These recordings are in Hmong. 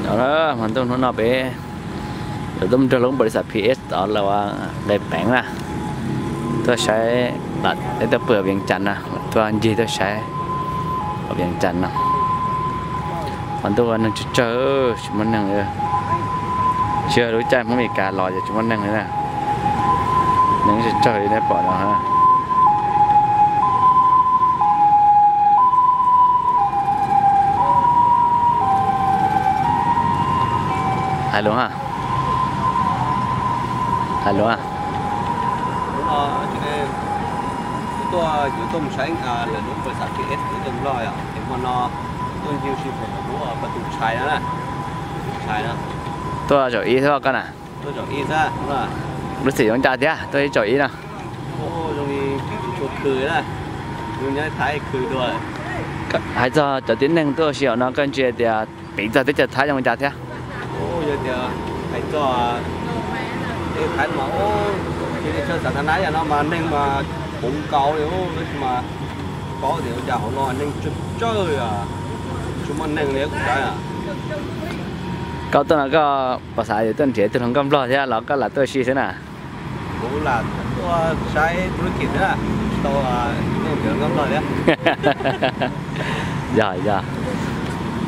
Hmo ntuj hnub no peb yuav tuaj nrog lub npaum li xav P S tod los nqe peev na, tuaj saib, peb tuaj pw Vias Cas na, tuaj ncig tuaj saib Vias Cas no. Hmo ntuj neeg tsawg tsawg, tsis muaj neeg li. Tsis yog lub caij Hmoob Mes Kas los ces tsis muaj neeg li na. Neeg tsawg tsawg li nej pom no. Hais lus, hais lus. Tuaj yuav tuaj mus saib lawv lub npaum li xav P S ib tug nplog yom, es hmo no tuaj ncig sib pom lub pas tus tshais no na, tus tshais no. Tuaj zaum ib xwb koj na? Tuaj zaum ib xwb. Lub txim zoo cas thiab tuaj ib zaum ib no? Zoo li tsis tshua khw na, zoo nyob Thaib khw dua. Hais txog cov tib neeg tuaj ua si hauv no koj ntsia tias piv txog teb chaws Thaib zoo li cas thiab? Yog tias hais txog teb Thaib mas, cia li chaw xav tha nab yam no mas neeg mas puv nkaus li, tab sis mas paub tias ua cas hauv no neeg tsawg tsawg, tsis muaj neeg li kuv saib. Koj tuaj no koj puas xav yuav tuaj nrhiav ib tug hluas nkauj nplog thiab los koj lam tuaj ua si xwb na? Kuv lam tuaj saib tub kis xwb, tsis tau tuaj nrhiav hluas nkauj nplog thiab. Yog, yog,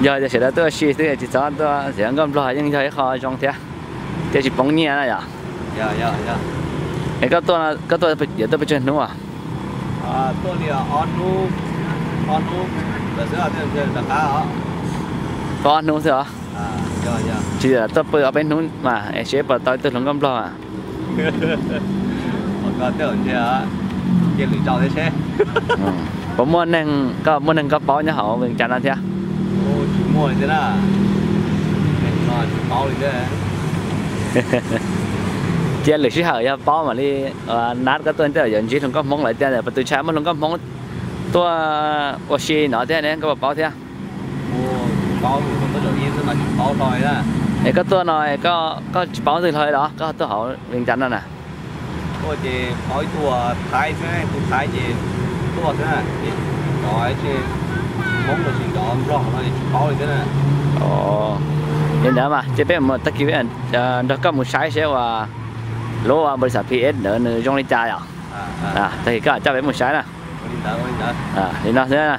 yog tias sawv daws tuaj ua si xwb tsis txhob tuaj nrhiav hluas nkauj nplog yeej yog ib qho zoo thiab, thiaj tsis poob nyiaj na yom. Es koj tuaj yuav tuaj pes tsawg hnub? Tuaj li ob hnub, ob hnub xwb os. Tuaj ob peb hnub mas es seb puas tau ib tug hluas nkauj nplog. Puas muaj neeg, koj muaj neeg koj paub nyob hauv Vias Cas no thiab? Cia lwm sij hawm yog paub mam li nab koj tuaj, tej zaum yuav ntsib hluas nkauj Hmoob lawm tias pas tus tshais muaj hluas nkauj Hmoob tuaj ua si no thiab ne, koj puas paub thiab? Es koj tuaj no koj tsis paub twg hlo los koj tuaj hauv Vias Cas no na? Tuaj ces paub ib tug Thaib xwb, tus Thaib ces tuaj xwb, cov Hmoob los sis cov Nplog no tsis paub li thiab. Li ntawd mas ces peb mus tag kis peb nrog koj mus saib seb uas lub npaum li xav P S ntawd nws zoo li cas yom. Tag kis koj coj peb mus saib na. Li no xwb na.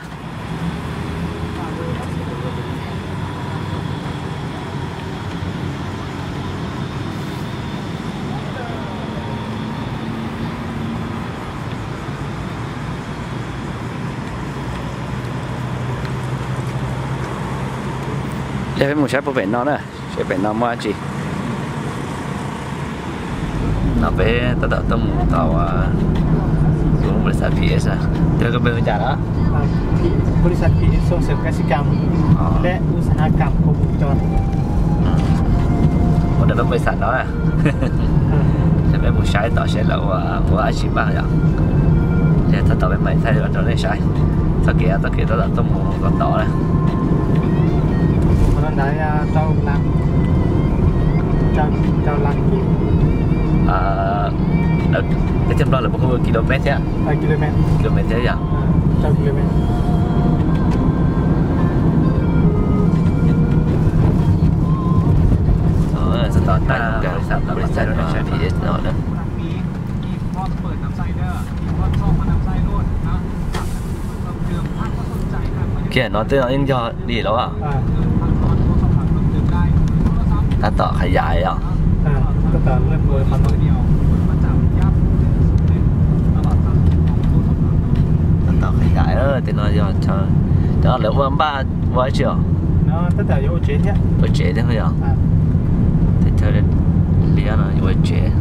Yog peb mus saib puag pem no na, seb pem no muaj dab tsi. No peb tab tom tuaj mus tau lub npaum li xav P S. Tus koj npe hu cas na? Ua rau lub npaum li xav no na. Ces peb mus saib tod seb lawv ua dab tsi npaj yom. Ces thaum tod peb mam thaij rau nej saib. Txoj kev, txoj kev tab tom tuaj mus tod na. Teb chaws Nplog lawv puas hu kilomet thiab? Kilomet thiab yom. Txog tom tag, peb saib P S no na. Kiag no twb yeej yog li lawm. Tab tom qhia yais os. Tab tom qhia yais, tej no yog cov lawv ua npaj ua dab tsi os? Ua tsev thiab yog? Teb chaws liab no ua tsev.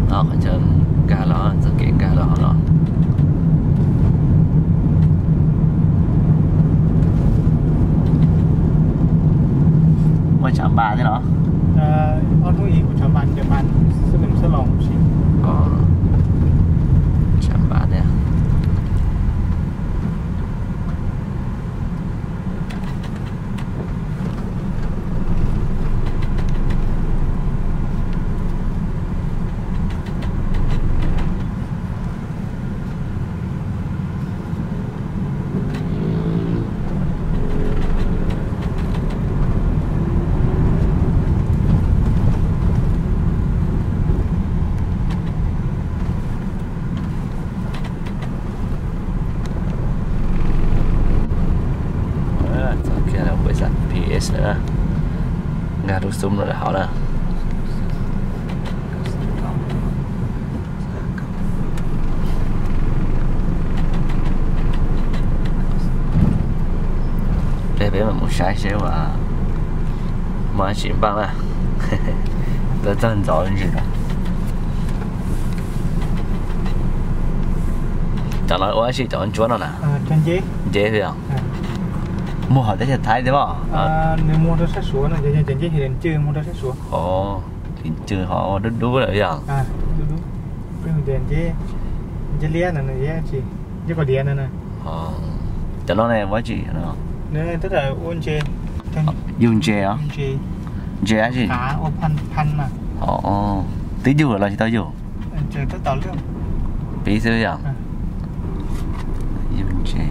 Qhov chaw nkag los, txoj kev nkag los no. Muaj tshav npas thiab los? Tshav npas thiab. P S na, nkag lub xub no lawm hauv na. Peb, peb mam mus saib seb uas muaj dab tsi npaj na. Twb txog ntxov ntsis lawm. Cov no ua dab tsi cov ntsuab no na? Nceb xwb yog? Muaj hauv teb chaws Thaib thiab os? Os, lim cws ho dub dub lawm yog? Cov no ne ua dab tsi? Yug ntses os? Ntses dab tsi? Twb yug los tsis tau yug? Piv xwb yog? Yug ntses.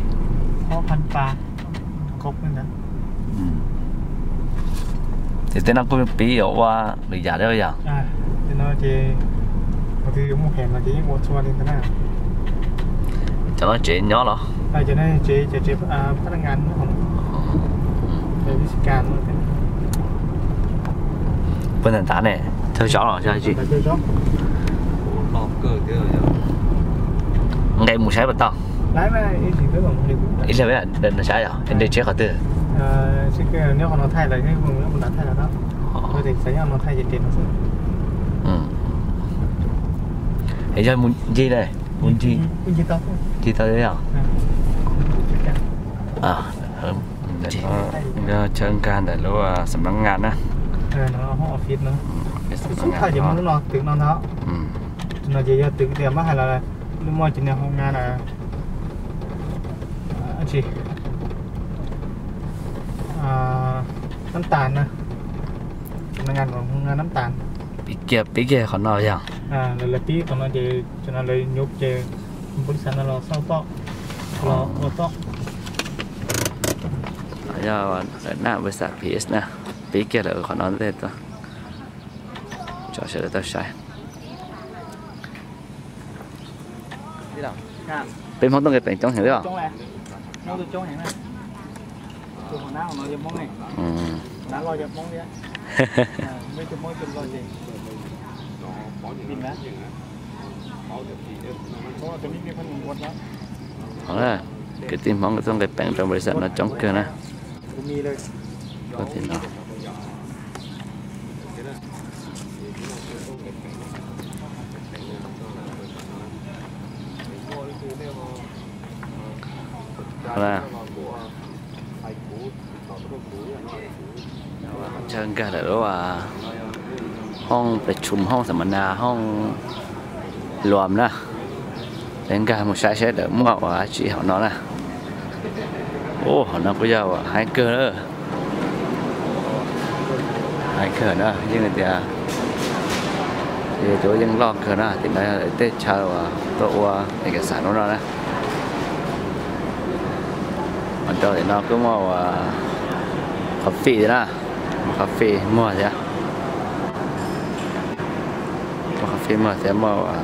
Ces tej no kuj piv yuav ua lwm yam li yog? Cov no tsev nyob los? Puag nram nrad ne, thawj zaub los yog dab tsi? Nqe mus saib puas tau? Ib leeg saib yog nqe tsheb qhov twg? Es yog mus ncig ne, mus ncig, ncig tau yog? Chaw nkag ntawm lub xam nab ngas na. Twg no ntag. No ces yog twg tias muab hais los lub muaj cov niag hoo ngas na, tsis, nab tas na, hoo ngas nab tas. Pib kiag, pib kiag qhov no yog? Lawv pib qhov no ces cov no lawv nyuv ces npau li xav no los xauj toj, los ua toj. Yog lawv na, npau li xav P S na, pib kiag lawv qhov no tej, tso sawv daws tau saib. Peb Hmoob tuaj nqis peev coob heev li os. Kwv tij Hmoob tuaj nqis peev rau npau li xav no coob kawg na. Chaw nkag lawm lub hooj pes tshum, hooj xam mas nas, hooj luam na. Peb nkag mus saib seb lawv muaj ua dab tsi hauv no na. Ub, hauv no kuj yog ua haib kawg, haib kawg na, yeej tias yus yeej loj kawg na. Tim no yog tej chaw uas tuaj ua es kas xav lub no na. Ho rau tim no kuj muaj ua coffee na, muaj coffee muag thiab, muaj coffee muag thiab, muaj ua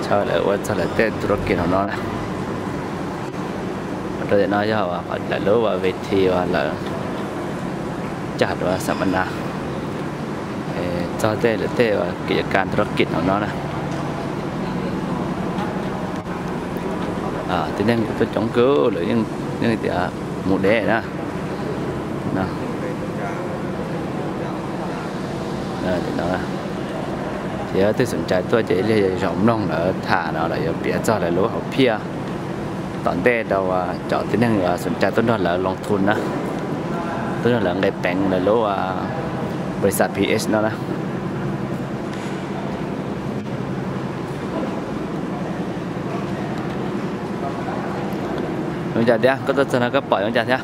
chaw lawv ua txog lawv tej tus rab kis hauv no na. Ho rau tim no yog lawv lub ua ve thi uas lawv cag dua xam mas nas txog tej lawv tej ua kis yam kas tus rab kis hauv no na. Tib neeg tuaj coob kawg, lawv yeej tias mus deb na. Ces yog twg xoom cai tuaj ces ib leeg zaum mloog lawv tham no lawv yuav piav txog lawv lub hauv phiaj tom ntej rau cov tib neeg uas xoom cai tuaj nrog lawv loo thun na, tuaj nrog lawv nqe peev lawv lub npaus li xas P H no na. Zoo cas thiab, koj tuaj txog no koj pom zoo cas thiab?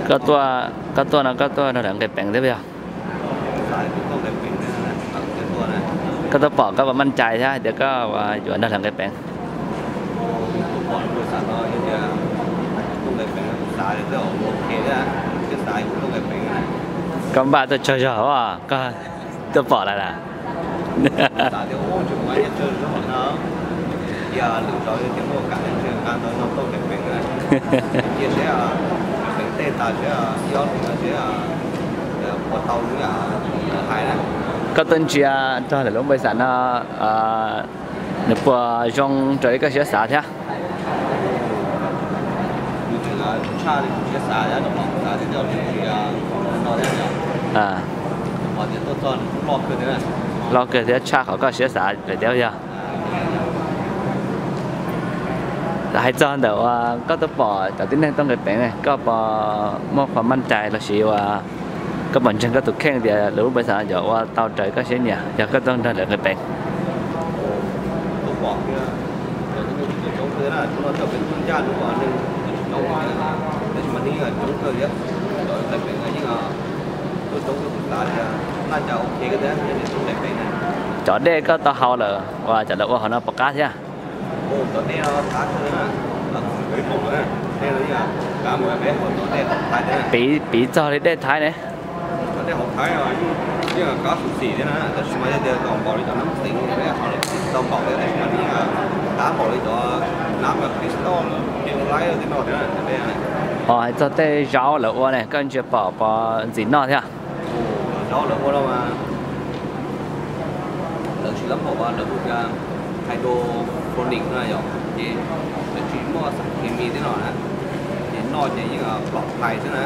Koj tuaj, koj tuaj no koj tuaj nrog lawv nqe peev thiab puas yog? Koj tuaj pom koj puas maj cai thiab hais tias koj yuav nrog lawv nqe peev? Koj npaj tuaj tsawg zog os, koj tuaj pom lawm las? Lwm zaus yog tias muaj kam ntshe nqa ntawv no tuaj nqe peev na. Cia seb peev tej tas seb ib ob hlis no seb puas tau li yam hais na. Koj tuaj ntsia nrog lawv lub npawj xam no, nws puas zoo raws li koj siab xav thiab? Kuv tseem tshaj li kuv siab xav thiab, kuv xav tias nws tsis no thiab. Kuv pom tias tuaj txog nws kuj loj kawg thiab, loj kawg thiab tshaj qhov koj siab xav lawm thiab yog. Hais txog ntawm uas koj tuaj pom cov tib neeg tuaj nqe peev ne, koj puas muaj qhov maj cai los sis uas koj puas ntseeg koj tus kheej tias lawv lub npawj xam no yuav ua tau raws koj siab nyiam yog koj tuaj nrog lawv nqe peev? Cov dej koj tau haus lawm uas cov lawv ua hauv no puas qab thiab? Piv, piv txog li dej Thaib ne. Ho hais txog tej zaub lawv ua ne, koj ntsia pom puas ntxim noj thiab? Lawv tsis lam pom lawv hu hydroponic no yom, ces lawv tsis muaj xav khes mis tej no na, ces noj ces yeej pom phais xwb na.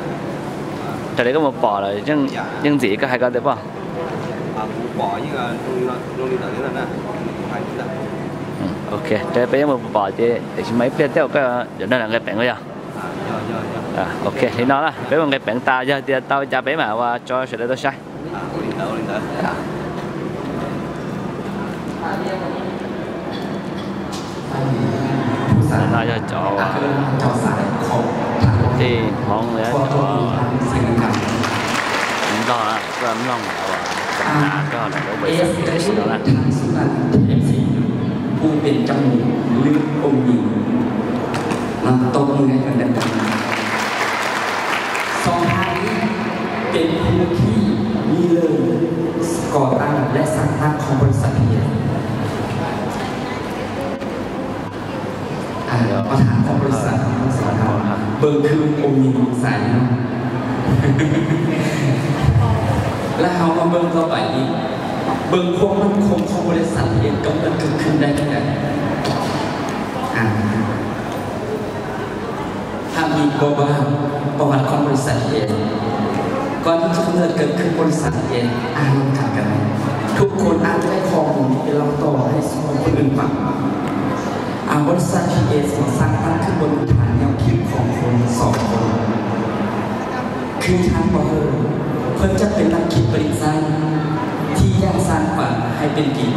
Raws li koj mus pom lawm yeej ntxim koj hais ko tiag pob? Kuv pom yeej zoo li ntawd thiab na. Ok, raws li peb yeej mus pom ces tiam sis mas ib pliag tej uas koj yuav nrog lawv nqe peev yog. Ok, li no na, peb mus nqe peev tas yog tias tau cas peb mam ua tso sawv daws tau saib. No yog cov kwv tij Hmoob thiab cov Hmoob Nplog na, tuaj mloog xas nas koj lawv lub npawj xam no na. ผู้เป็นเจ้าหนึ่งเลือกองค์หญิง ตบมือให้กันดังๆ สองท่านนี้เป็นผู้ที่ริเริ่มก่อตั้งและสร้างตั้งของบริษัท พีเอส ประธานของบริษัททั้งสองท่าน เบิ่งคือองค์หญิงใสเนาะ และเฮามาเบิ่งต่อไปนี้ เบิ่งความมั่นคงของบริษัท พีเอส กำเนิดเกิดขึ้นได้ที่ไหน อ่า ท่านนี้บอกว่าประวัติของบริษัท พีเอส ก่อนที่จะกำเนิดเกิดขึ้นบริษัท พีเอส อ่านร่วมกันกัน ทุกคนอาจจะได้ข้อมูลที่เล่าต่อให้สู่คนอื่นฟัง อ่า บริษัท พีเอส ก่อสร้างตั้งขึ้นบนฐานแนวคิดของคนสองคน คือท่านปอเฮอร์ เพิ่นจะเป็นนักคิดประดิษฐ์สร้าง ที่อยากสร้างฝันให้เป็นจริง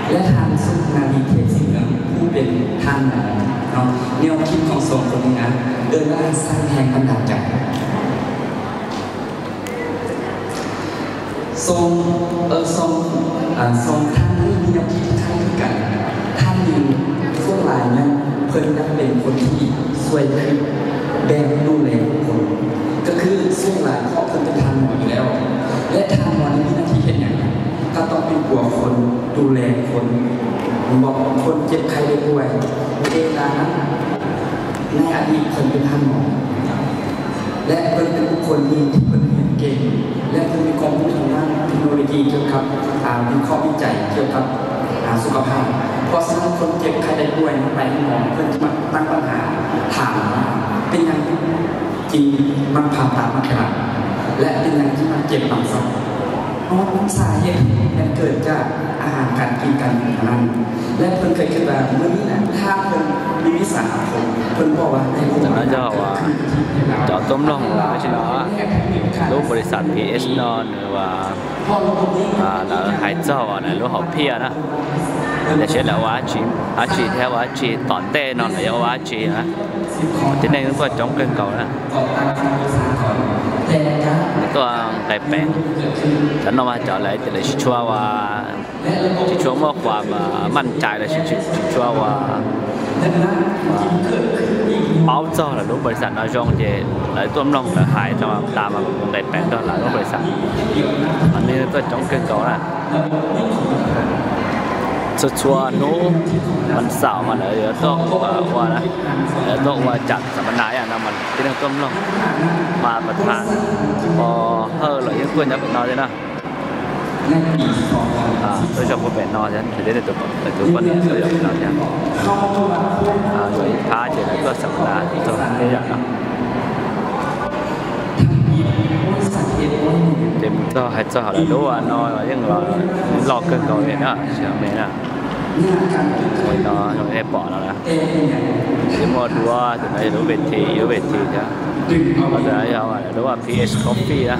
และท่านสุนารีเทพศรีเมือง ผู้เป็นท่านหมอเนาะ แนวคิดของสองคนนี้นะ เดินหน้าสร้างแรงบันดาลใจ สอง เอ่อ สอง อ่า สองท่านนี้มีแนวคิดคล้ายๆกัน ท่านหนึ่งช่วงหลายเนี่ยเพิ่นอยากเป็นคนที่ช่วยคิดแบบดูแลคน ก็คือช่วงหลายเพราะเพิ่นเป็นท่านหมออยู่แล้ว และท่านหมอนี่มีหน้าที่เฮ็ดหยัง ก็ต้องเป็นหัวคนดูแลคน บอกคนเจ็บไข้ได้ป่วย เวลานั้น ในอดีตเพิ่นเป็นท่านหมอ และเพิ่นเป็นบุคคลหนึ่งที่เพิ่นเรียนเก่ง และเพิ่นมีความรู้ทางด้านเทคโนโลยีเกี่ยวกับ อ่า วิเคราะห์วิจัยเกี่ยวกับ อ่า สุขภาพ เพราะฉะนั้นคนเจ็บไข้ได้ป่วยไปหาหมอ เพิ่นจะมาตั้งปัญหาถามว่าเป็นหยังจึงมักผ่าตัดมาขนาด และเป็นหยังจึงมาเจ็บหลังสัก เพราะสาเหตุมันเกิดจากอาหารการกินการอยู่เท่านั้น และเพิ่นเคยคิดว่ามื้อนี้นะถ้าเพิ่นมีวิสาหะผมเพิ่นบอกว่าได้ผล Cov no yog uas cov tuaj mloog tab sis no lub npau li xam P S no nws uas lawv hais txog uas lawv lub hom phiaj na, lawv saib lawv ua dab tsi thiab ua dab tsi tom ntej no lawv yuav ua dab tsi na. Tib neeg tuaj coob kawg nkaus na. Lawv tuaj nqe peev, cov no mas cov lawv tias lawv tsis tshua ua, tsis tshua muaj qhov maj cai los sis tsis tshua ua paub txog lawv lub npau li xam no zoo ces lawv tuaj mloog lawv hais tso tas mas nqe peev nrog lawv lub npau li xam. Mas nej tuaj coob kawg nkaus na. Txhua txhua hnub vas xaum mas lawv yuav tuaj ua, lawv tuaj ua tsam xam nas ib yam no mas tib neeg tuaj mloog mas pas thas pos hawj los yeej tuaj nyob pem no thiab na. Tuaj zog puag pem no thiab, tus poj niam tuaj zog pem no thiab. Yuav ib phab ces lawv tuaj xam nas txog tej yam no. Ces mus txog hais txog hauv lawv lub no yeej los loj kawg nkaus li na, tsis me na. No nej pom no na, yuav muaj duab, tus no yog lub ves thi, ib lub ves thi thiab. Tus no yog lub P H Coffee na,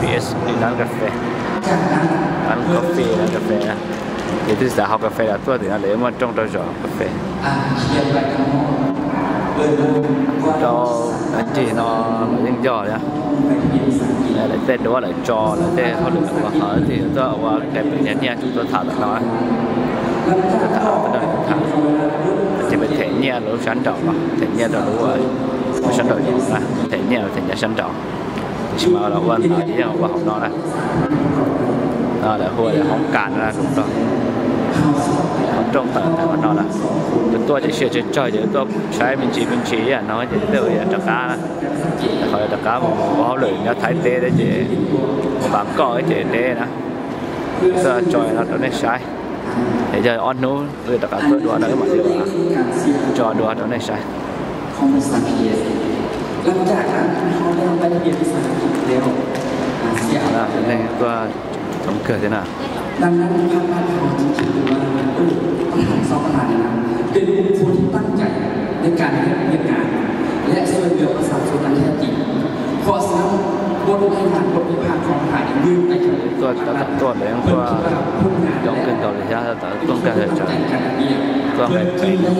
P H, lub coffee, lub coffee na. Ces twb xav haus cà phê los tuaj tim no lawv yuav muaj rooj rau zaum cà phê. Rau ncig no los yeej yog thiab. Lawv tej duab lawv tso lawv tej hauj lwm ua qhov twg tuaj ua cà phê nyiaj nyiaj tsuas tuaj tham tom no. Tuaj tham, ces peb them nyiaj lub sab nraud, them nyiaj rau lub sab nraud, them nyiaj them nyiaj sab nraud. Tiam sis mas los ua ntawd yeej ua hauv no na. Lawv hu tias hoob kas no, hoob rooj tawm ntawm hauv no na. Tus tuaj ces siab tsawg tsawg ces tuaj saib me ntsis me ntsis ib yam no ces tej zaum yuav rov qab na. Qhov yuav rov qab mus ua hauj lwm nyob Thaib teb thiab ces mus Npam Koj ces deb na. Tuaj tso no rau nej saib. Es yog ob hnub wb rov qab tuaj dua no wb mam li ua tso dua rau nej saib. Neeg tuaj coob kawg thiab na. Tuaj tab tom tuaj lawv yeej tuaj coob kawg nkaus li thiab, tab tom tuaj nkag tawm tsawv, tuaj nqaij peev.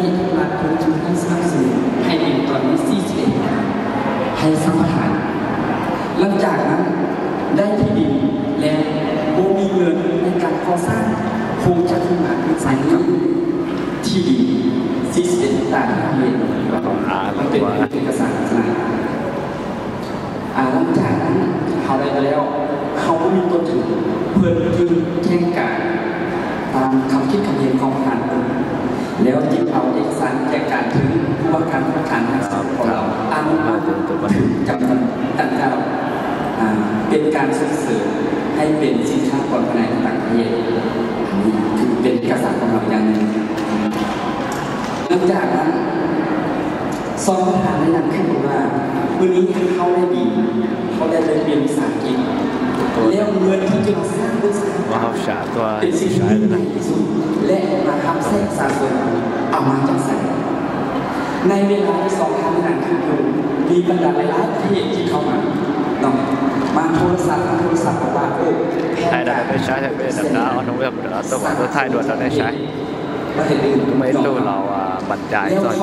หลังจากนั้นได้ที่ดินแล้วบ่มีเงินในการก่อสร้างโครงการขึ้นมาคือสายน้ำที่ดินสี่สิบเอ็ดเฮกตาร์ที่เราเห็นมันเป็นเอกสารขนาด อ่าหลังจากนั้นเขาได้ไปแล้ว เขาก็มีต้นทุนเพิ่มขึ้นแจ้งการตามคำคิดคำเห็นของประธานกลุ่มแล้วจึงเอาเอกสารแจ้งการถึงผู้ว่าการธนาคารแห่งสปปลาวอนุมัติถึงจำนวนดังกล่าวอ่าเป็นการส่งเสริมให้เป็นสินค้าก่อนภายในต่างประเทศอันนี้คือเป็นเอกสารของเราอย่างหนึ่ง หลังจากนั้นซองประธานแนะนำขึ้นมาว่าวันนี้เขาได้ดีเขาได้ไปเรียนภาษาอังกฤษแล้วเงินที่จะมาสร้างบริษัท Ua hauj sam tuaj ib sab li na. และมาทำให้ประชาชนเอามาจัดสรรในเวลาที่สองท่านนั้นคือมีบรรดาหลายๆประเทศที่เข้ามาเนาะมาโทรศัพท์มาโทรศัพท์บอกว่าโอ้ Thaij rau nej saib, peb rov qab ob hnub wb rov qab tuaj kom tuaj thaij dua rau nej saib. Muaj ib tug los npas cai txog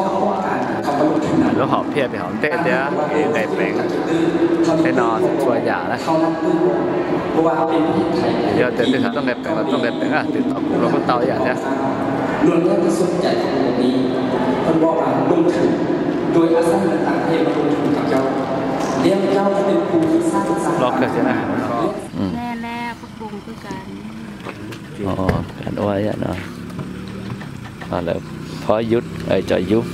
lub hom phiaj pem hauv ntej thiab kev nqaij peev, tej no txhua yam na. Yog tias twg xav tuaj nqaij peev los tuaj nqaij peev, twg tom kuv los kuj tau ib yam thiab. Loj kawg thiab na. Ua ib yam no, lawv phob yub, cov yub,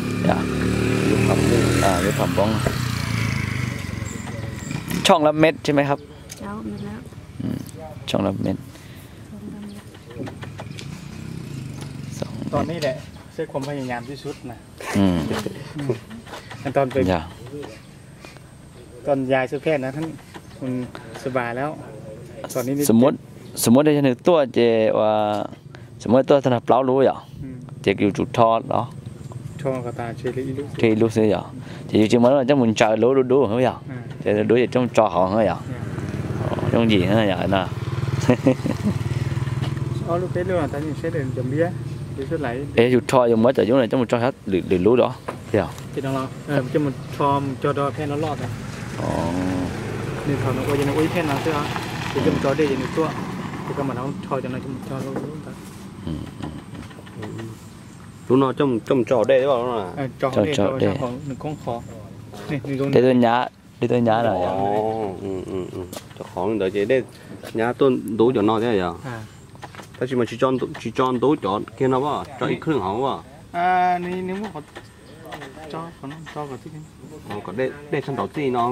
yub pham npoob. ช่องละเม็ดใช่ไหมครับ ช่องละเม็ด ตอนนี้แหละใช้ความพยายามที่สุดนะ อืม อืม ตอนไป อย่า ตอนยายซื้อแพทย์นะท่าน มันสบายแล้ว ตอนนี้นี่ สมมติ สมมติถ้าหนึ่งตัวเจว่า สมมติตัวธนาคารเปล่ารู้เหรอ อืม เจอยู่จุดทอดเหรอ ทอดก็ตามเชลิอีลูก เชลิอีลูกซื้อเหรอ เจอยู่จริงมันต้องมันเจอรู้รู้รู้เหรอ อ่า เจอรู้รู้จะต้องจอของเหรอ อ่า อ๋อ ต้องหยิบเหรอนะ อ๋อ ลูกเป๊ะเลยอ่ะ แต่ยังใช้เดินจมเบี้ย เดี๋ยวช่วยไหล เอ๊ะ อยู่ทอดอยู่เมื่อแต่ยุ่งเลยต้องมันจอครับ หรือหรือรู้เหรอ Ces no los, ces mus rho mus cog rau pheej loj loj tas. Nws thaum nws ua ces nws ua ib pheej no xwb, ces coj mus tso dej ces nws tuaj, ces koj mam rho cov no coj mus cog lub ntawd. Lub no coj mus tso hauv dej, nws khoob qhov. Dej tuaj nyab, dej tuaj nyab na. Cov qhov ntawd ces dej nyab tuaj ntub cov no thiab yog. Tab sis mas tsis tso ntub cov kiag no as, tso ib khwj hauv as. Kom dej tshaj ntaus txij no,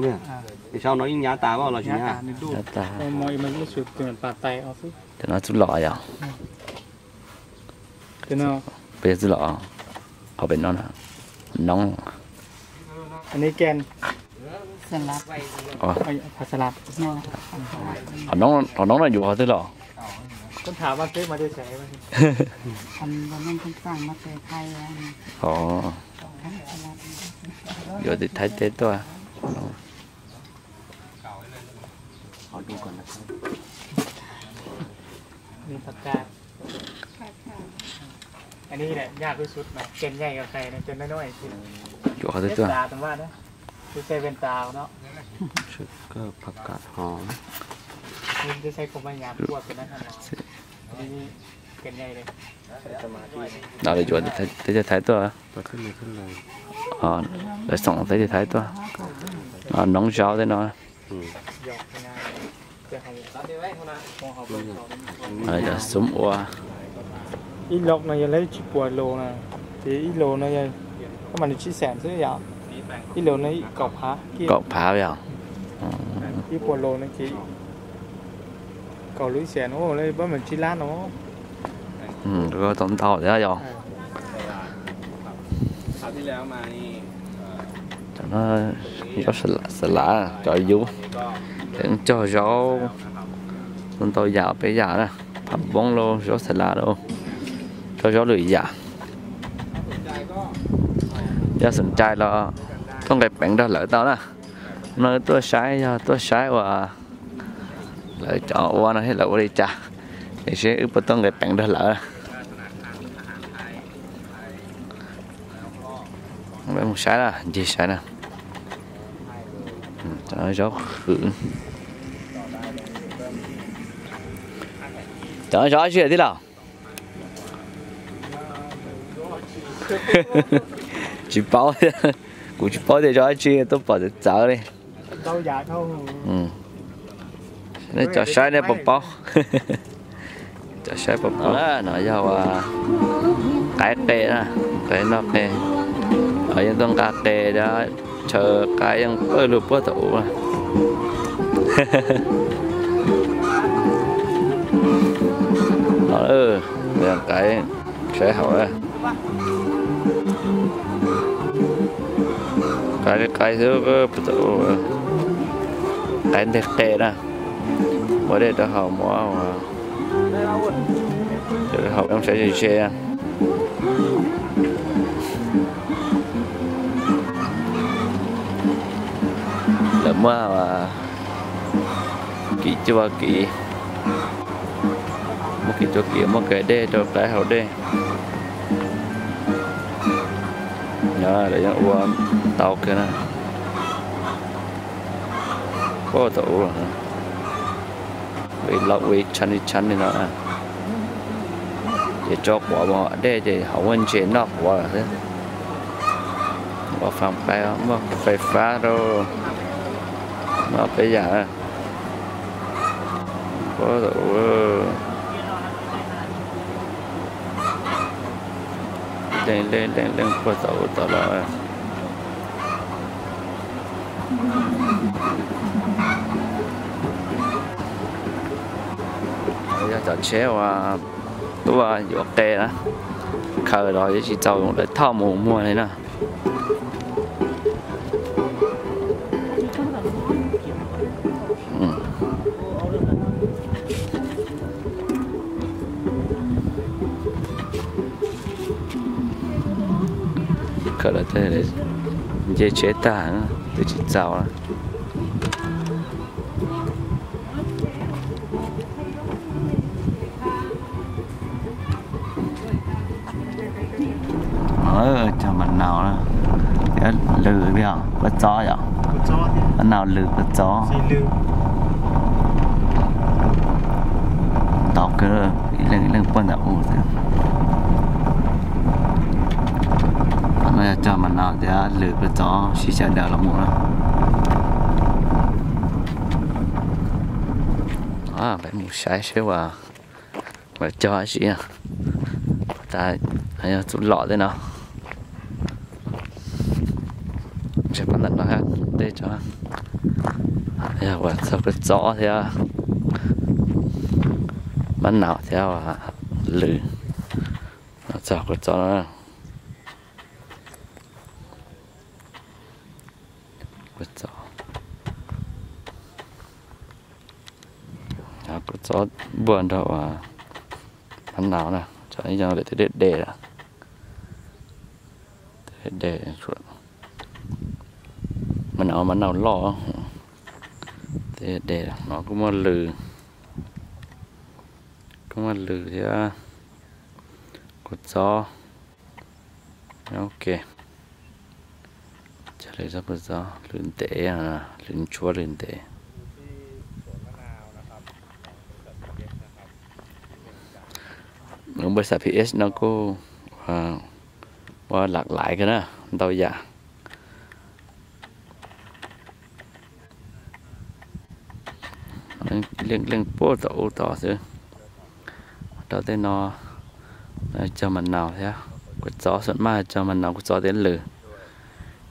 es saib no ib nyab tas los tsis nyab. Cov no txuj lom yog. Peb txuj lom qhov pem no, noob. Qhov noob no yuav qhov twg los? Yuav tiv thaiv tej tuaj. Yuav qhov twg tuaj?ผักกาดหอม. No lawv yuav teb chaws Thaib tuaj. Lawv xoom teb chaws Thaib tuaj. Noob zauv tej no. Cov xub ua. Ib log no yog lab tsib puas los na, ces ib log no, koj mas nws tsib xees xwb yom. Ib log no kaum phav, kaum phav yom. Ib puas los no ces kaum lub xees, pab mas tsib lab no. Tau ntau thiab yom. Cov no zaub xas lav, cov yub, cog zaub, ntau yam peb yam na, pham npoob los zaub xas lav los, cog zaub lwm yam. Yog xom cai los tuaj nqis peev nrog lawv tau na. No tuaj saib, yog tuaj saib uas lawv cov ua no thiab lawv ua li cas, es seb wb puas tuaj nqis peev nrog lawv. Mus saib na, ncig saib na. Cov zaub qhwv. Cov zaub dab tsi tij laug? Tsis paub, kuv tsis paub tias zaub dab tsi, tuaj pom txawv txawv li. Nej cov saib nej puas paub? Cov saib puas paub? No yog ua qaib qe na, qaib noj qe. Yeej tuaj nqa qe, chaw qaib yeej pawg lug puag tom ub. No, qaib saib hauv. Qaib li qaib xwb, qaib nteg qe na. Muab dej rau haus, muab rau haus, saib ze ze. Lawv muab kim cua kim, muab kim cua kim, muab kav dej rau qaib haus dej. Lawv yeej ua ntau kawg na. Puag tom ub, ua ib tshab ib tshab li no. Ces tso quav mus dej ces hauv muaj ntses noj quav lawm xwb. Ua fais fab rau, noj peb yam. Puag tom ub, leej leej leej puag tom ub tod los. Yog cov tsheb uas tuaj yuav qe na, khaws los yeej tsis txaus lawv thauj mus muag li na. Khaws los nce tsheb tag twb tsis txaus. Cog mas nau thiab lws li os, kua txob yom. Mas nau lws kua txob. Ntau kawg, ib leeg ib leeg puag ntawm u xwb. Qhov no yog cog mas nau thiab lws kua txob sib xyaw daws los mus na. Peb mus saib seb uas Cog tab sis tas yog txuj lom tej no. Ntshe pab ntawm no tej tso, yog uas txog kua txob thiab mab naus thiab lws, txog kua txob no. Kua txob, kua txob npuaj nrog uas mab naus na, tso ib co lawm tej dej dej lawm. Tej dej, mab naus, mab naus loj, tej dej no kuj muaj lws, kuj muaj lws thiab kua txob. Ok, cog lws txob, kua txob lws ntev, lws ntshuab lws ntev. Lub npawj xav P S no kuj ua lam laiv kawg na, ntau yam. Leej leej puag tom ub tod xwb. Rau tej no cog mas naus thiab kua txob, xom maj cog mas naus kua txob thiab lws.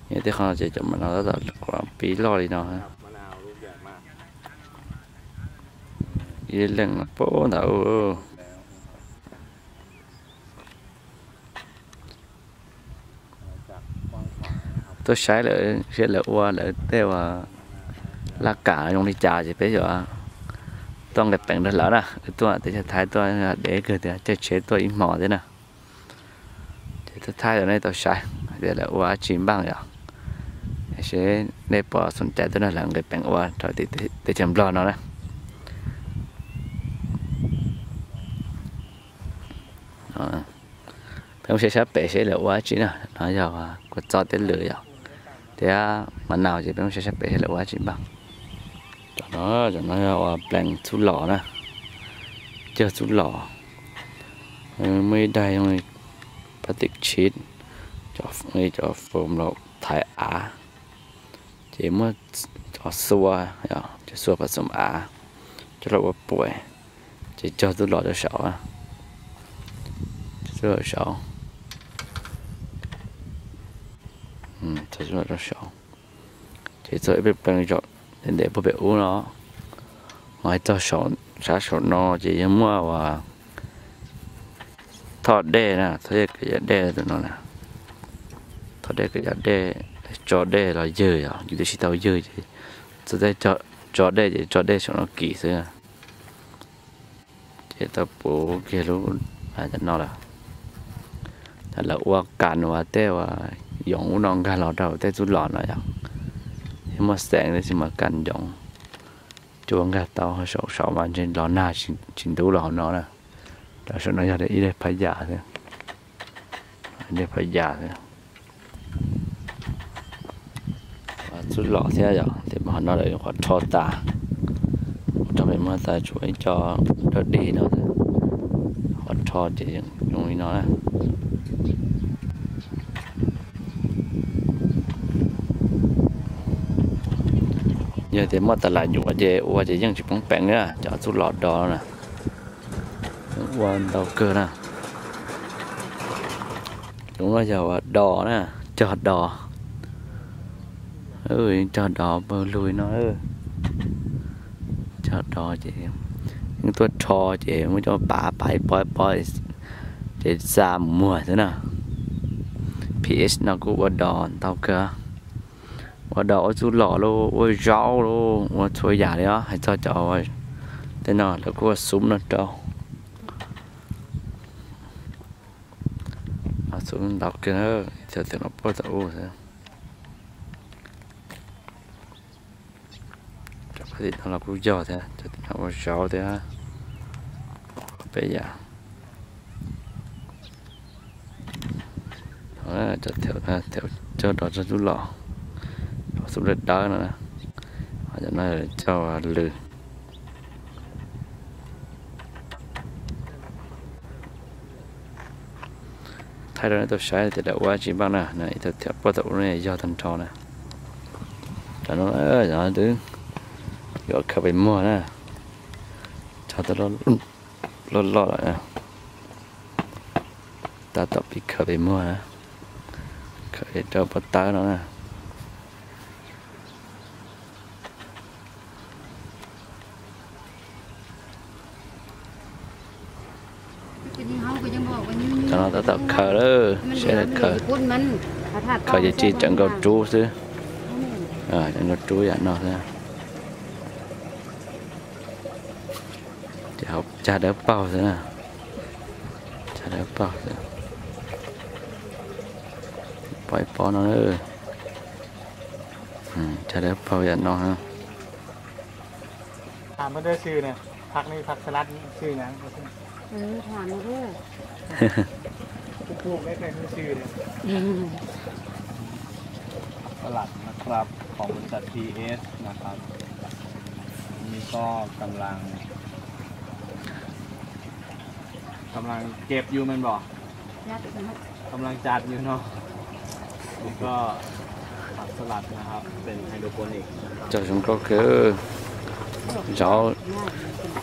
Yog tej qhov no ces cov mas naus tab tom pib loj li no. Ib leej puag ntawd. Tuaj saib lawv seb lawv ua lawv tej uas laj kam zoo li cas ces peb yuav tuaj nqis peev nrog lawv na. Wb tuaj teb chaws Thaib tuaj dev kawg tias caij tsheb tuaj ib hmos thiab na. Ces tuaj thaij rau nej tau saib tias lawv ua dab tsi npaj yom. Seb nej puas xoom cai tuaj nrog lawv nqis peev ua rau teb chaws Nplog no na. Peb mus saib sab pem seb lawv ua dab tsi na. No yog kua txob thiab lws yom, thiab mas naus ces peb mus saib sab pem seb lawv ua dab tsi npaj. Cov no, cov no yog ua plees txuj lom na, cog txuj lom. Muaj ib daim zoo li pab tim tsib, cov foom los thaiv av, ces muaj cov xua, cov xua pab xoom av, coj los ua puas, ces cog txuj lom rau saud, txuj lom saud, txog txuj lom rau saud. Ces txog ib peb plees zom ntev ntev puag pem ub no, ho hais txog sab saum no ces yog muaj uas thoj dej na, thoj dej kwv yav dej tus no na, thoj dej kwv yav dej, tso dej los ywg yom, yus twb tsis tau ywg ces txog tej tso dej ces tso dej saum no kis xwb. Ces tau puv kiag lub cov no lawm. Lawv ua kas uas tej uas yoov ub no nkag los rau tej txuj lom no yom, thiab muaj xeem tab sis mas kas yoov, cua nkag tau saum saud mas ntshe los nag tsis ntub los hauv no na. Rau saum no yog ib daim phab yas xwb, ib daim phab yas xwb. Txuj lom thiab yom, ces qhov no lawv qhov rho tas, qhov rho pem muag tas tshuav ib co dawb dig no, qhov rho ces zoo li no na. Yog tias muaj tas lam nyuam ces ua ces yeej tsis poob peev na, cov txuj lom do na. Ua ntau kawg na. Lub no yog ua do na, cog do. Cog do pawg lug no. Cog do ces yeej tuaj rho ces muab coj pav pav ib pob ib pob ces xa mus muag xwb na. P S no kuj ua do ntau kawg. Ua do ua txuj lom los ua zaub los ua txhua yam li os. Hais txog cov tej no lawv kuj ua xub no rau. Xub ntau kawg, cov tim no puag tom ub xwb. Cov tim no los kuj yog thiab, cov tim no ua zaub thiab. Peb yam. Cov thaum cog do txog txuj lom, xub dawb dawb no. Cov no cog lws. Thaij rau nej tau saib tias lawv ua dab tsi npaj na, ib tag thiab puag tom ub no yog tag nrho na. Cov no twb yuav khaws pem muag na. Cog tau Loj loj lawm. Tab tom pib khaws pem muag, khaws rau pob tawb no na. Cov no tab tom khaws lawm, saib lawv khaws. Khaws ces tsis tseem nkaus rub xwb. Tseem nkaus rub yam no xwb. Ces hauv cag dawb paug xwb na. Cag dawb paug xwb. Pom ib pob no. Cag dawb paug yam no.สลัดนะครับ ของบริษัท พีเอส นะครับ นี่ก็กำลัง กำลังเก็บอยู่แม่นบ่ กำลังจัดอยู่เนาะ นี่ก็ผักสลัดนะครับ เป็นไฮโดรโปนิกนะครับ Cog zoo nkauj kawg. Zov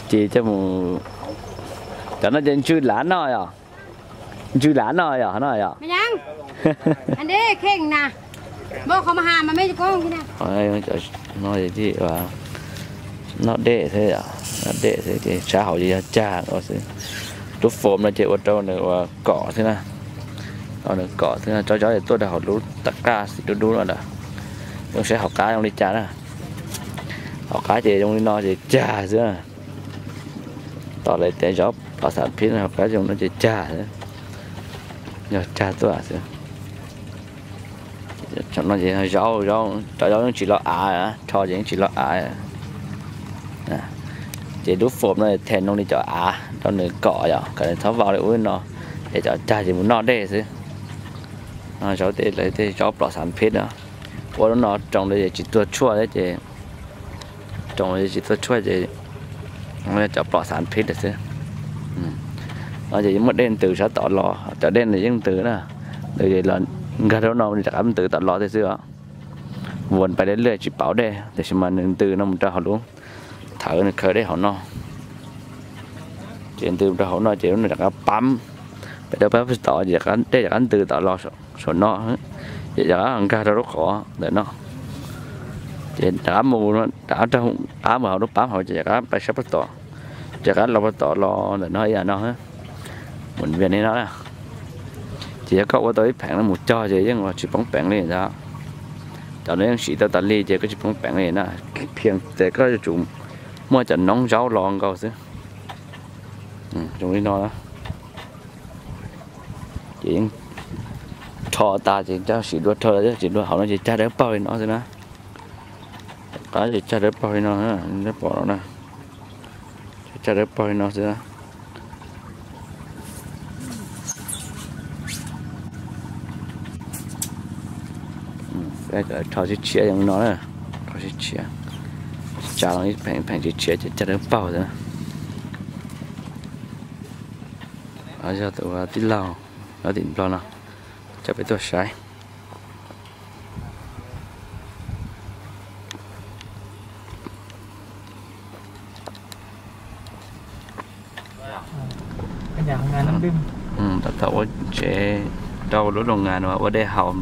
ces coj mus, cov no ces ntsw lav noj yom? Ntsw lav noj yom, no yom? Noj dej thiab yom, noj dej thiab ces sab hauv ces yog cag ua xwb. Lub foam no ces ua rau nws ua kom xwb na. Nws kom xwb na, tsob zov ces tuaj rau hauv lub tas kaj xim dub dub no lawm. Zoo saib hauv qab zoo li cas na. Hauv qab ces zoo li no ces cag xwb. Tom lawv tias zov pom xas phib no, hauv qab zoo no ces cag xwb. Yog cag tuaj xwb. Cov no ces zaub, cov zaub yeej tsis los av, rho ces yeej tsis los av. Ces lub foam no them zoo li cov av rau nws kom yom, kom nws txhob vau li ub li no, es cov cag ces mus noj dej xwb. Zaub tej lawv tej zaub pom xas phib no, ua lub no roos li ces tsis tuag tshuaj thiab ces, roos li tsis tuag tshuaj ces cov pom xas phib lawm xwb. No ces yeej muaj dej ntws sab tom los, cov dej no yeej ntws na, ntws ces los nkag rau no rov qab ntws tom los thiab xwb os. Vuas pais deb liaj tsis pauv dej, tiam sis mas nws ntws no mus rau hauv lub thawv nws khaws dej hauv no. Ces ntws rau hauv no ces lub no rov qab pab, pem rau pab tod ces dej rov qab ntws tom los saum no, ces rov qab nkag rau lub qhov ntawm no. Ces rov qab mus, rov qab mus hauv lub pab hauv ces rov qab pais sab pab tod, ces rov qab los pab tod los ntawm no ib yam no. Mus vias li no na. Ces yog koj ua tau ib pheem no mus cog ces yeej tsis poob peev li ntag. Cov no yeej siv tau tas li ces koj tsis poob peev li na. Phiaj tias koj yuav tsum muaj cov noob zaub los nkaus xwb. Zoo li no na. Ces yeej rho tas ces coj sim dua rho, tsis dua hauv no ces cag dawb paug li no xwb na. Qab ces cag dawb paug li no, pom no na. Cag dawb paug li no xwb. Rho tshiab tshiab zoo li no na, rho tshiab tshiab, tsa los ib pheem pheem tshiab tshiab ces cag dawb paug xwb. Yog tus tij laug nyob tim Nplog no coj peb tuaj saib. Tab tom ua tsev rau lub loo ngas no ua dej haus.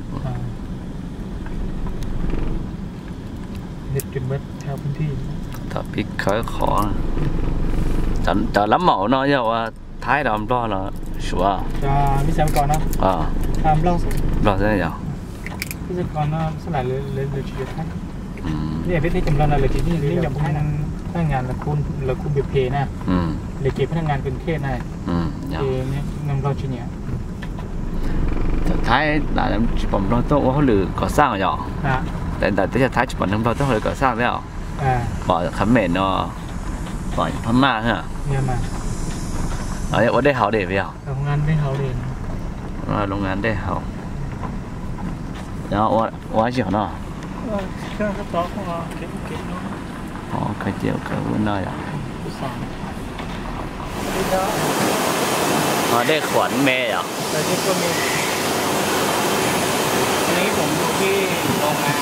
Thaum pib khawb qhov, cov lab maum no yog ua Thaib los Nplog los Suav? Nplog xwb yog. Peb Thaib tsis pom Nplog tuaj ua hauj lwm kom xaj yom? Ntawm teb chaws Thaib tsis pom neeg Nplog tuaj hauj lwm kom xaj thiab os? Pom Khmer no, pom Phab Maj, ua dej haus dej yog? Loo ngas dej haus. Ua dab tsi hauv no? Khaws cia khaws ua no yom? Ho dej khuam me yom? Loo ngas,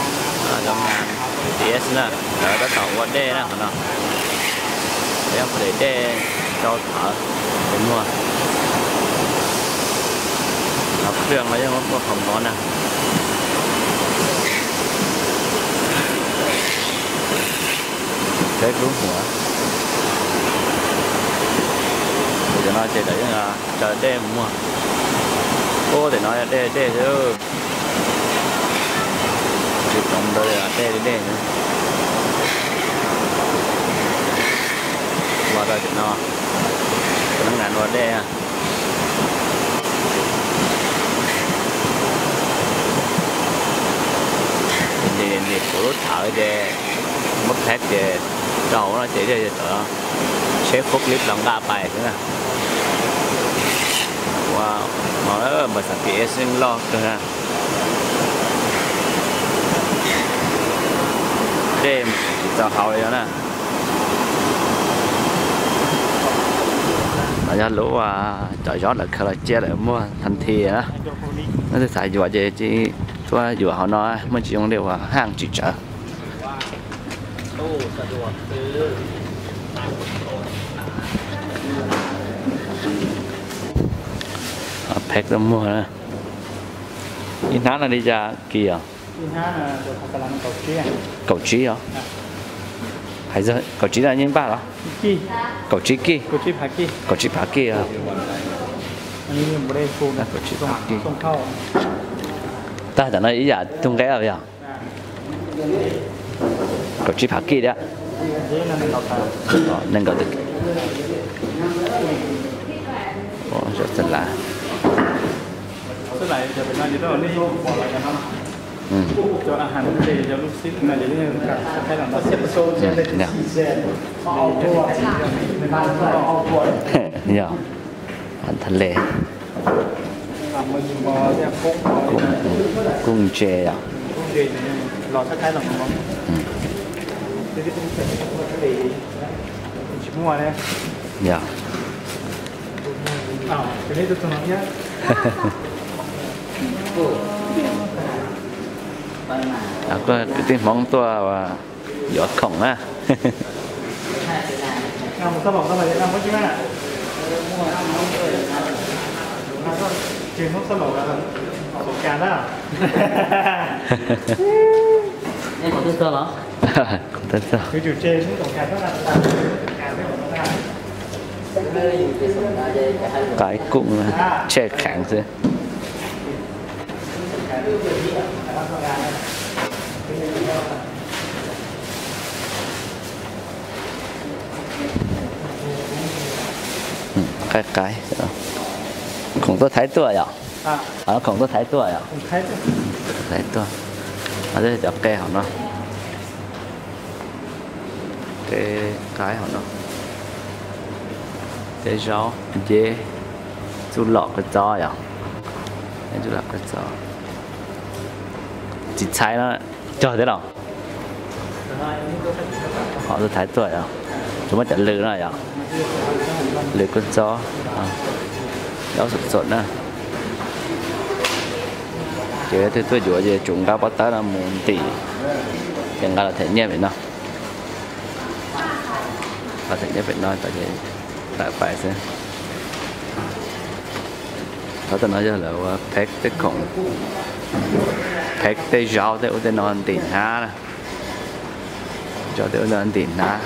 loo ngas, tis na, lawv tab tom ua dej na qhov no. Peb pom dej rau thawv. Muag, hauv pliaj no yeej muaj qhov mov na. Peb lub hmuv, cov no ces lawv yeej cov dej muag. Ub, tej no yog dej dej xwb. Tsis pom ntawd dej dej xwb. Los rau cov no, cov no nqa ua dej. Ntim ntim kuv lub thawv ces muab phack ces rau hauv no ces tawm tsheb forklift los nqa pais xwb na. Ua, mas xav P S loj kawg na. Dej tsis txaus haus li no na. No yog lub cov zaub lawv khaws los cia lawm muag tag nthi na. Leej twg xav yuav ces tuaj yuav hauv no, muaj tsis zoo li uas haj tsis tsawv. Phack muag na. Ib hnab no li cas kis os? Kaum tsib os. Hais kaum tsib no yeej npaj los? Kaum tsib kis. Kaum tsib phav kis. Kaum tsib phav kis. Tag tam no ib yam tug nqe yog? Kaum tsib phav kis thiab. Nees nkaum tawm kis. Xab lav. Yog, thaj le, kub ntse yom. Yog. Kuv kwv tij Hmoob tuaj yuav khoom na. Qaib kuj tshe kheev xwb. Qaib qaib, khoom tuaj Thaib tuaj yom? Khoom tuaj Thaib tuaj yom? Tuaj Thaib tuaj. Cov qe hauv no, qe qaib hauv no, qe zaub, nceb, txuj lom qe txob yom? Txuj lom qe txob, txiv txhais no cog thiab los? Hov tuaj Thaib tuaj yom? Tsuas muab cov lws no yom? Lws kua txob, zaub xom txom na. Ces leej twg tuaj yuav ces tsum nqa pob tawb no mus ntim, ces nqa los them nyiaj pem no. Los them nyiaj pem no tawm pais xwb. Qhov tom no yog lawv ua phev tej khoom, phev tej zaub tej ub tej no ntim hnab na. Zaub tej ub tej no ntim hnab,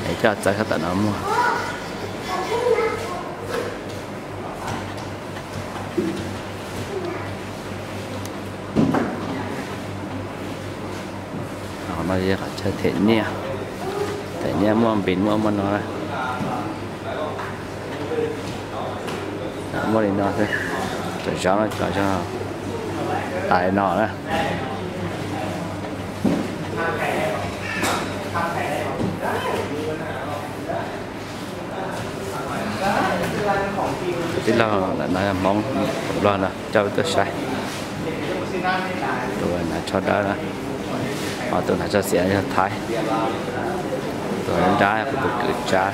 es coj txawb sab tom no muag. Qhov no yog qhov chaw them nyiaj, them nyiaj muaj npis muaj muaj no na. Muaj li no xwb, cov zaub no cov zaub tais no na. Tij laug no yog Hmoob, tus loj no coj peb tuaj saib. Tus hnav tsho dawb na, ho tus hnav tsho xiav yog Thaib, tus nrab kuv tus kwv Tsab.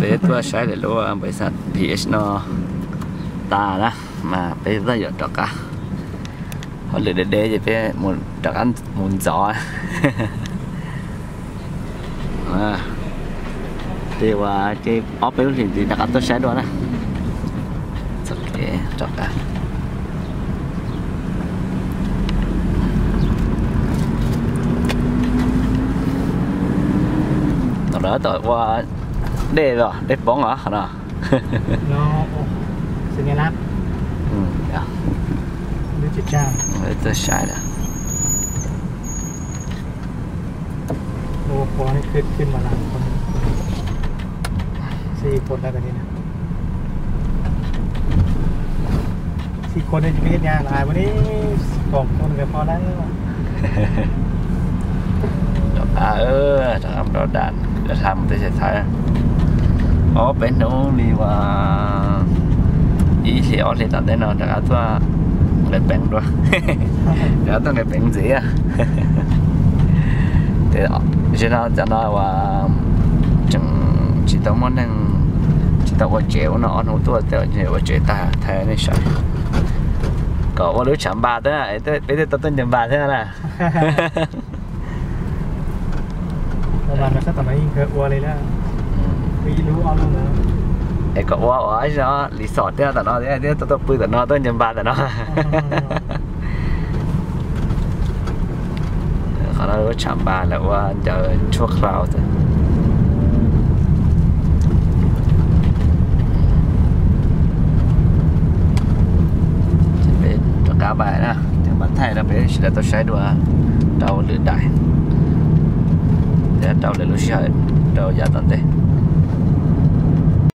Peb tuaj saib lawv lub npawj xaj P H no tas na, mas peb tuaj yuav rov qab. Hauj lwm deb deb ces peb mus rov qab mus ntxov. Ces ua ces ob peb lub hlis ntxiv rov qab tuaj saib dua na. Txoj kev rov qab. Tom no tom ua dej os, dej poob os qhov no. Tuaj saib lawm. Rov qab, rov qab mus rau dam, hla mus teb chaws Thaib. Ob peb hnub li uas ib hlis ob hlis tom ntej no rov qab tuaj nqis peev dua. Rov qab tuaj nqis peev ntxiv. Ces no cov no uas tseem tsis tau muaj neeg, tsis tau ua tsev ua no ob hnub tuaj tej ua tsev tag thaij nej saib. Kom ua lub tshav npas thiab, peb thiaj tau tuaj ncaws npas thiab na. Es kom ua ua zog li xom thiab tom no thiab, thiab tuaj tuaj pw tom no tuaj ncaws npas tom no. Qhov no lub tshav npas lawv ua ncaws tshuaj khlaus xwb. Ces peb rov qab pais na, ces mam thaij rau peb sawv daws tau saib dua rau lwm daim, thiab rau lwm lub sij hawm rau yav tom ntej.